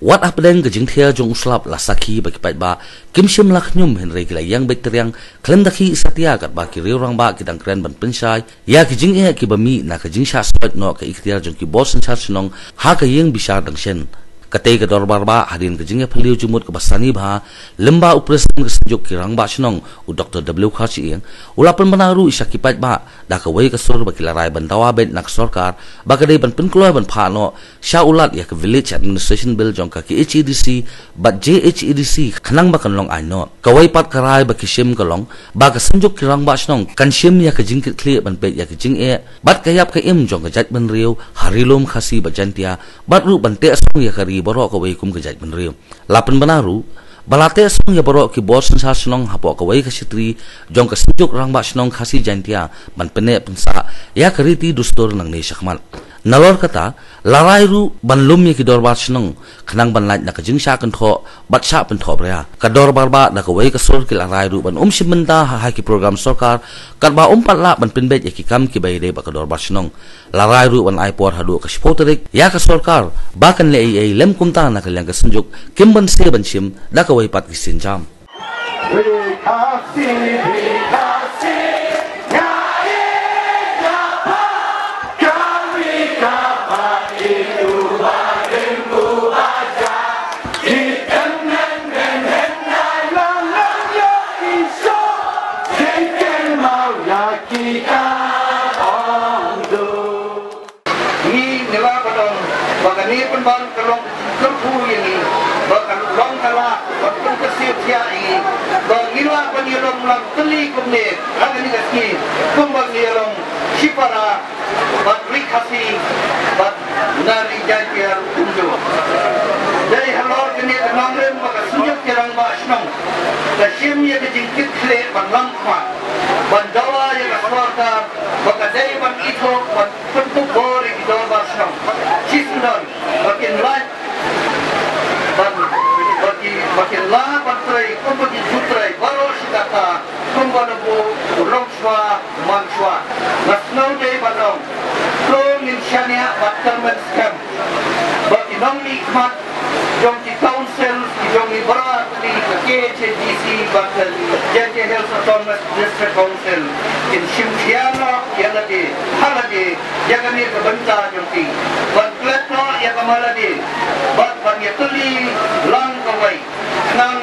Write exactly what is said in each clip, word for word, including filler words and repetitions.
Wat hapdeng ka jingthiah jong u slap la sakhi ba ki paidbah kim shym la khñium hynrei ki la ïeng beit tyrïang khlem da khih satia katba ki riew rangbah ki dang kren ban pynshai ïa ki jingeh kiba mih na ka jingshah snoh ka iktiar jong ki bor synshar shnong ha ka ïing bishar dang shen. Katei ka dorbar bah hadien ka jingïaphylliew jingmut kaba sani bha lyngba u president ka synjuk ki rangbah shnong u Dr W Kharshing u la pynbna ruh sha ki paidbah da kawei ka sur ba ki la rai ban dawa beit na ka sorkar ba ka dei ban pynkloi ban phah noh sha u Lat ïa ka Village Administration Bill jong ka KHADC bad JHADC khnang ba kan long aiñ noh. Kawei pat ka rai ba ki shim ka long ba ka synjuk ki rangbah shnong kan shim ïa ka jingkitkhlieh ban peit ïa ka jingeh bad ka ïap ka im jong ka jaitbynriew ha Ri Lum Khasi bad Jaintia bad ruh ban teh song ïa ka ri baroh kawei kum ka jaitbynriew. La pynbna ruh ba la teh song ïa baroh ki bor synshar shnong hapoh kawei ka shatri jong ka synjuk rangbah shnong Khasi Jaintia ban pynneh pynsah ïa ka riti dustur nangne shakhmat. Nalor kata la rai ruh ban lum ïa ki dorbar shnong khnang ban lait na ka jingshah kynthoh bad shah pynthoh bria. Ka dorbar bah da kawei ka sur ki la rai ruh ban um shim bynta ha, ha ki program sorkar katba um pat lah ban pynbeit ïa ki kam kiba ïadei bad ka dorbar shnong. La rai ruh ban ai por haduh ka shiphew tarik ïa ka sorkar ba kan leh ei ei lem kumta na ka liang ka synjuk kim banse ban shim da kawei pat ki sienjam. Ngi ngi lah ban ong ba kane pynban ka long kyrkhu ïa ngi, ba ka long ka lad ban pynkyrsiew thiah ïa ngi, ba ngi lah ban ïalong lang tylli kumne ha kane ka sngi kumba ngi ïalong shipara bad ri Khasi bad na ri Jaintia kumjuh. Dei halor kane ka nongrim ba ka synjuk ki rangbah shnong ka shim ïa ka jingkitkhlieh ban lam khmat ban dawa ïa ka sorkar ba ka dei ban ithuh ban pynkup bor ïa ki dorbar shnong shisyndon ba kin lait ban, ba ki, ba kin lah ban trei kumba ki ju trei baroh shi katta kumba la buh u long shuwa u man shuwa. Nga sngewdei ban ong to ngin shaniah bad kyrmen skhem ba ki nongmihkhmat jong ki council jong ngi baroh tylli ka KHADC bad ka Jaintia Hills Autonomous District Council kin shim khia noh ïa lade ha lade ïa kane ka bynta jong ki ban klet noh ïa ka ma lade bad ban ïatylli lang kawei khnang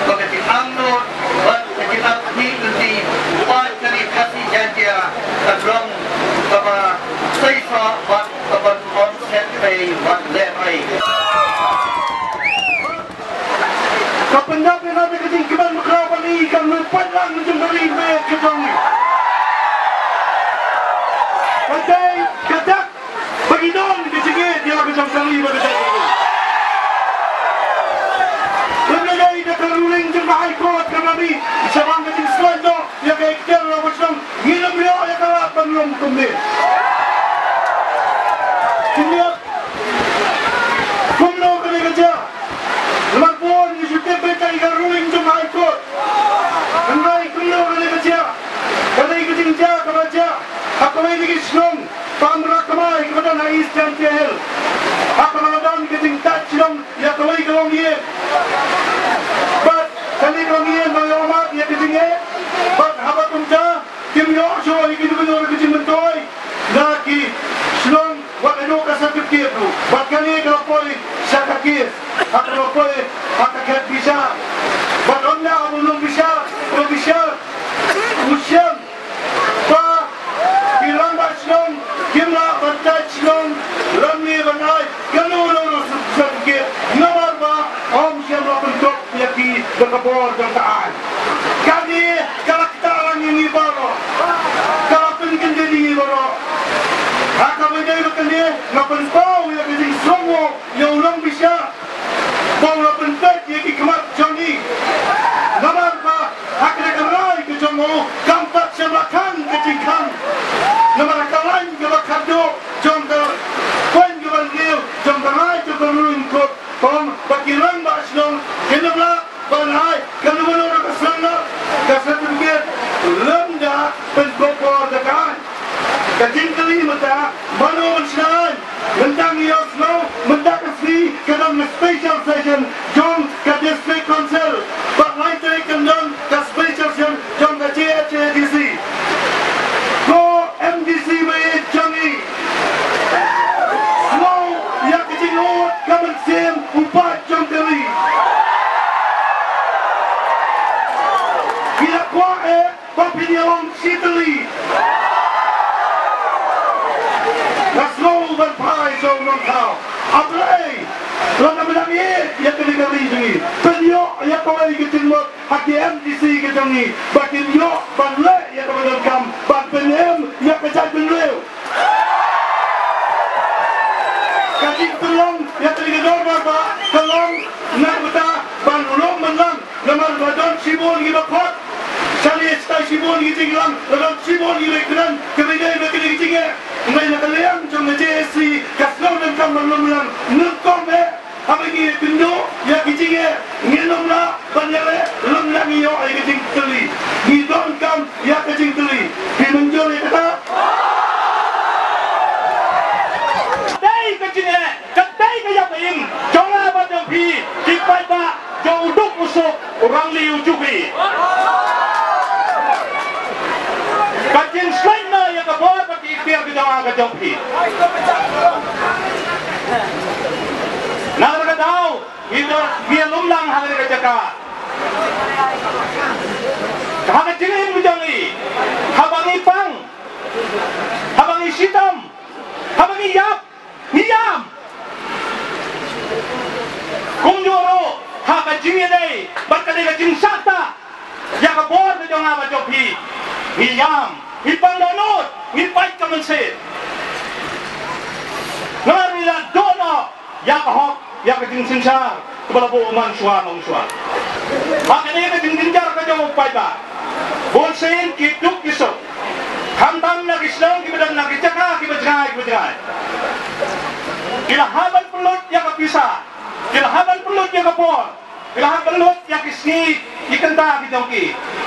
ba ka jingangnud bad ka jingangnud lynti u paid ka ri Khasi Jaintia kan long kaba seisoh bad kaba ym set pei bad lehrain. Ka pyndap ïa kane ka jingkmen bakhraw ba ngi kan mih paidlang jong ka ri bad ka jong ngi. Ka dei ka dak ba ngi don ka jingïeit ïa la ka jong ka ri bad ka jong ka ri. Lada dei da ka ruling jong ka High Court ka ma ngi shaphang ka jingslait noh ïa ka iktiar la ba shnong. Ngi lam ïoh ïa ka lad ban long kumne. Kumno kane ka jia? Namar bun ngi shu tip beit ïa ka ruling jong High Court. Hynrei kumno kane ka jia? Kane ka jingjia kaba jia ha kawei na ki shnong Pamra Kmai kaba don ha East Jaintia Hills, ha kaba la don ka jingtah shnong ïa kawei ka longïing. Bad kane ka longïing ba ïohmad ïa ka jingeh. Bad haba kumta kim ïoh shuh ïa ki jingmyntoi na ki shnong wat ïa ka certificate ruh. Bad kane ka la poi sha ka case ha ka la poi ha ka khet bishar. Bad ynda u nongbishar, u nongbishar u shem ba ki rangbah shnong kim lah ban tait shnong lane ban ai kano kano ruh certificate namar ba ym shym la pynkup ïa ki da ka bor jong ka aiñ. Kane ka la ktah lang ïa ngi baroh, ka la pynkyndit ïa ngi baroh. Ha kaba ïadei bad kane nga pynpaw ïa ka jingsngewnguh ïa u nongbishar ba u la pynpeit ïa ki khmat jong ngi. Namar ba ha kane ka rai ka jong u kam pat shym la khang ka jingkhang. Namar ha ka lain kaba khatduh jong ka point kaba hynriew jong ka rai jong ka ruling court ka ong ba ki rangbah shnong kin ym lah ban ai kano kano ruh ka syrngam, ka certificate lymda pynkup bor da ka aiñ. Ka jingkylli mynta, mano ban shna aiñ? Mynta ngi ïohsngew mynta ka sngi ka don ka special Session jong ka District Council, ba lai tarik kan don ka special session jong ka J H A D C. Ko M D C ba ïeit jong ngi, sngew ïa ka jingud ka mynsiem u paid jong ka ri. Ngi la kwah eh ba phin ïalong shi tylli. Nga sngew ban phai sha u nongthaw. Hynrei lada me dang ïeit ïa kane ka ri jong ngi, pynïoh ïa kawei ka jingmut ha ki M D C ka jong ngi ba kin ïoh ban leh ïa kaba donkam ban pynim ïa ka jaitbynriew. Ka jingpynlong ïa kane ka dorbar ba ka long na ka bynta ban lum ban lang. Namar ba don shibun kiba khot shane shatai, shibun ki jingïalang, ba don shibun kiba kren kiba ïadei bad kane ka jingeh. Hynrei na ka liang jong ka J A C ka sngew donkam ban lum ban lang. Nyngkong eh haba ngi kynduh ïa ki jingeh, ngin ym lah ban ïaleh lem nang ïoh ïa ka jingkylli. Ngi donkam ïa ka jingkylli. Phi mynjur ïa kata? Dei ka jingeh, ka dei ka ïap im jong nga bad jong phi, ki paidbah jong u duk u suk, u rangli u juki. Ka jingsleit na ïa ka bor bad ki ikhtiar ki jong nga ka jong phi. Na kata ka daw ngi don, ngi lum lang ha kane ka jaka. Ha ka jingim ka jong ngi, haba ngi pang, haba ngi shitom, haba ngi ïap, ngi ïam. Kumjuh ruh ha ka jingïadei bad kane ka jingshah tah ïa ka bor ka jong nga bad jong phi, ngi ïam, ngi pang dohnud, ngi pait ka mynsiem. Namar ngi la duh noh ïa ka hok, ïa ka jingsynshar kaba la buh u man shuwa na u shuwa. Ha kane ka jingjynjar ka jong u paidbah, bunsien ki duk ki suk, khamtam na ki shnong kiba don na ki jaka kiba jngai kiba jngai. Ki la hap ban pynlut ïa ka pisa, ki la hap ban pynlut ïa ka por, ki la hap ban lut ïa ki sngi ki kynta ki jong ki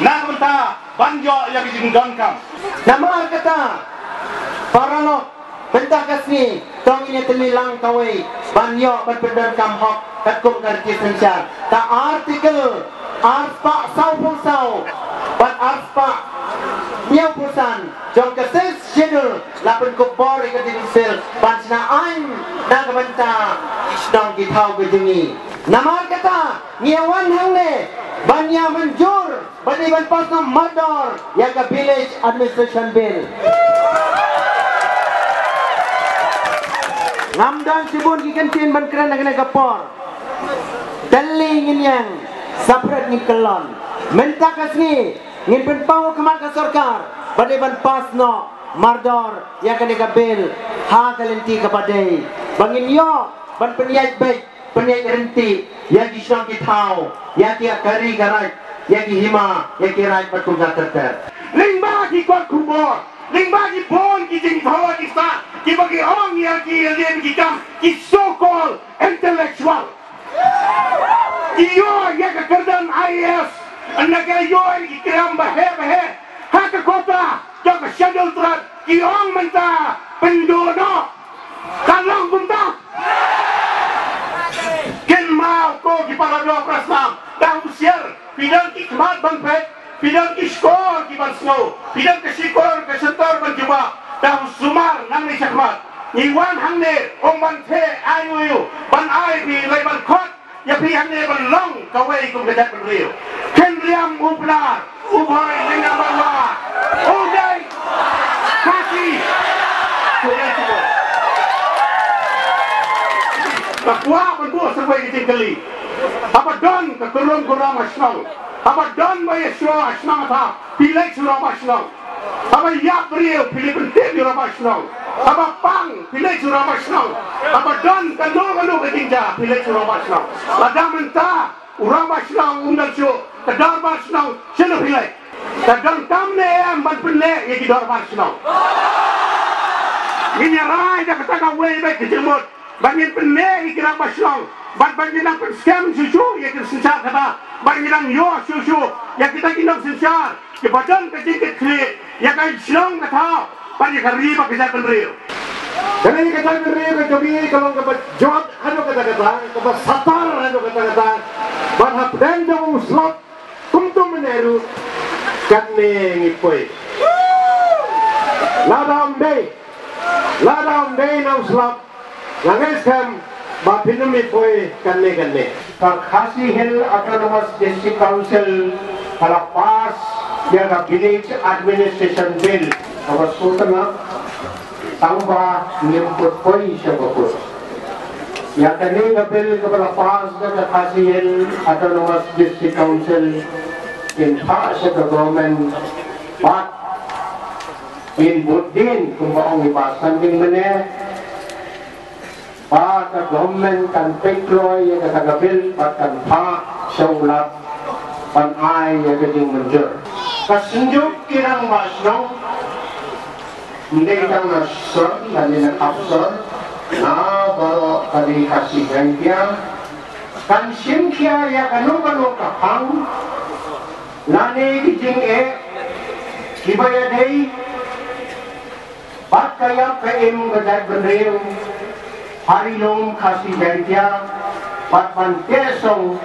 na ka bynta ban ïoh ïa ki jingdonkam. Namar kata, paralok, mynta ka sngi to ngin ïa tylli lang kawei ban ïoh ban pyndonkam hok katkum ka riti synshar. Ka Article arspah sawphew saw bad arspah hynñiewphew san jong ka Sixth Schedule la pynkup bor ïa ka District Council ban shna aiñ na ka bynta ki shnong ki thaw ka jong ngi. Namar kata ngi ïa wan hangne ban ïa mynjur ba dei ban pass noh mardor ïa ka Village Administration Bill. Ngam don shibun ki kyntien ban kren ha kane ka por. Tylli ngin ïeng, saphriang ngin kyllon. Mynta ka sngi ngin pynpaw ha khmat ka sorkar ba dei ban pass noh mardor ïa kane ka bill ha ka lynti kaba dei, ba ngin ïoh ban pynïaid beit, pynïaid ryntih ïa ki shnong ki thaw, ïa ki, ïa ka ri ka raid, ïa ki hima, ïa ki raid bad kumta ter ter. Lyngba ki kot khubor, lyngba ki bun ki jingthaw ki sah kiba ki ong ïa ki, ïa ki kam, ki so called intellectual, ki ïoh ïa ka kyrdan I A S, ynda ki la ïoh ïa ki kam ba heh ba heh ha ka quota jong ka Scheduled Tribe, ki ong mynta pynduh noh. Ka long kumta. Kynmaw ko ki para doh para snam, da husiar, phi don ki khmat ban peit, phi don ki shkor ki ban sngew, phi don ka shkor ka shyntur ban jubab, da sumar nangne shakhmat. Ngi wan hangne ym ban theh aiu aiu, ban ai phi lei ban khot ïa phi hangne ban long kawei kum ka jaitbynriew. Khynriam u Pnar, u Bhoi Lingam Marwah u dei Khasi. Nga kwah ban buh sa kawei ka jingkylli. Haba don ka kurum kurum ha shnong, haba don ba ïa shuwa ha shnong ha thaw, phi leit sha u rangbah shnong. Haba ïap briew phi leit pyntip ïa u rangbah shnong. Haba pang phi leit sha u rangbah shnong. Haba don kano kano ka jingjia phi leit sha u rangbah shnong. Lada mynta u rangbah shnong um don shuh, ka dorbar shnong shano phi leit? Ka donkam ne em ban pynleh ïa ki dorbar shnong? Ngin ïa rai da kata kawei beit ka jingmut. Ba ngin pynneh ïa ki rangbah shnong bad ba ngin nang pynskhem shuh shuh ïa ki synshar kata, ba ngin nang ïoh shuh shuh ïa kita ki nongsynshar kiba don ka jingkitkhlieh ïa ka shnong ka thaw bad ïa ka ri bad ka jaitbynriew. Kane ka jingïarap ka jong ngi ka long kaba jot haduh katta katta, kaba satar haduh katta katta. Bad hapdeng jong u slap kumta mynne ruh katne ngi poi. Lada ym dei, lada ym dei na u slap, nga ngeit skhem ba phin ym ïa poi katne katne. Ka Khasi Hills Autonomous District Council ka la pass ïa ka Village Administration Bill kaba sngewtynnat, tang ba ngim pat poi sha ka court. Ïa kane ka bill kaba la pass da ka Khasi Hills Autonomous District Council, kin phah sha ka government bad kin bud dien kumba ong i Bah Sanding mynne, ba ka government kan peit kloi ïa kata ka bill bad kan phah sha u Lat ban ai ïa ka jingmynjur. Ka Synjuk ki Rangbah Shnong, ym dei tang na Sor lane na Khap Sor, na baroh ka ri Khasi Jaiñtia, kan shim khia ïa kano kano ka phang lane ki jingeh kiba ïadei bad ka ïap ka im ka jaitbynriew ha Ri Lum Khasi Jaiñtia, bad ban teh song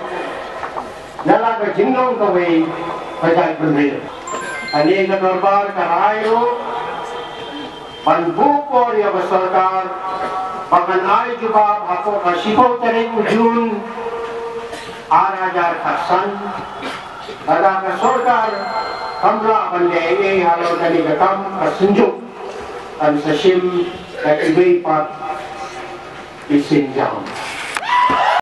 na la ka jinglong kawei ka jaitbynriew. Kane ka dorbar ka rai ruh ban buh por ïa ka sorkar ba kan ai jubab hapoh ka shiphew tarik u Jun ar hajar khatsan. Lada ka sorkar kam lah ban leh ei ei halor kane ka kam, ka Synjuk kan sa shim da kiwei pat ki sienjam.